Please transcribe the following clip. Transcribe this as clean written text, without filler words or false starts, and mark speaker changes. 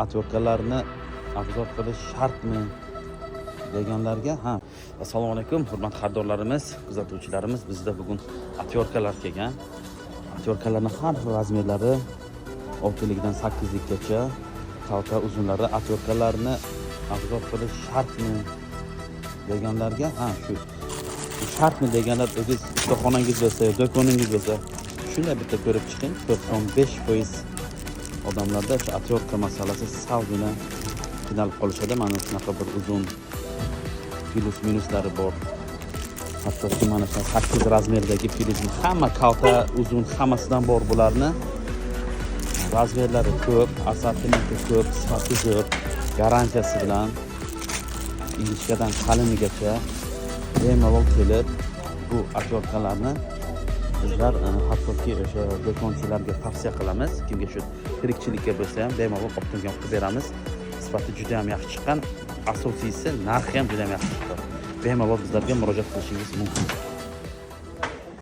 Speaker 1: Отвёртка larni обзор qilish shartmi deganlarga, ha, assalomu alaykum, hurmatli xaridorlarimiz, kuzatuvchilarimiz. Bizda bugun отвёртка lar kelgan. Отвёртка larni har xil размер lari, oltilikdan sakkizlikgacha, kalta, uzunlari. Отвёртка larni обзор qilish shartmi deganlarga, ha, shu shartmi deganlar, o'zingiz ustaxonangiz bo'lsa yo do'koningiz bo'lsa, shunday bitta ko'rib chiqing. 95% odamlarda shu отвёртка masalasi salgina qiynalib qolishadi. Mana shunaqa bir uzun плюс minuslari bor. Hattoki mana shu 8 размер dagi плюс, hamma kalta, uzun, hammasidan bor. Bularni размер lari ko'p, assortimenti ko'p, sifati zo'r, garantiyasi bilan, ingichkadan qalinigacha. Bemalol kelib bu отвёртка larni bizlar hattoki o'sha do'konchilarga tavsiya qilamiz. Kimga shu tirikchilikka bo'lsa ham, bemalol оптом ga qilib beramiz. Sifati juda ham yaxshi chiqqan, asosiysi, narxi ham juda ham yaxshi chiqqan. Bemalol bizlarga murojaat qilishingiz mumkin.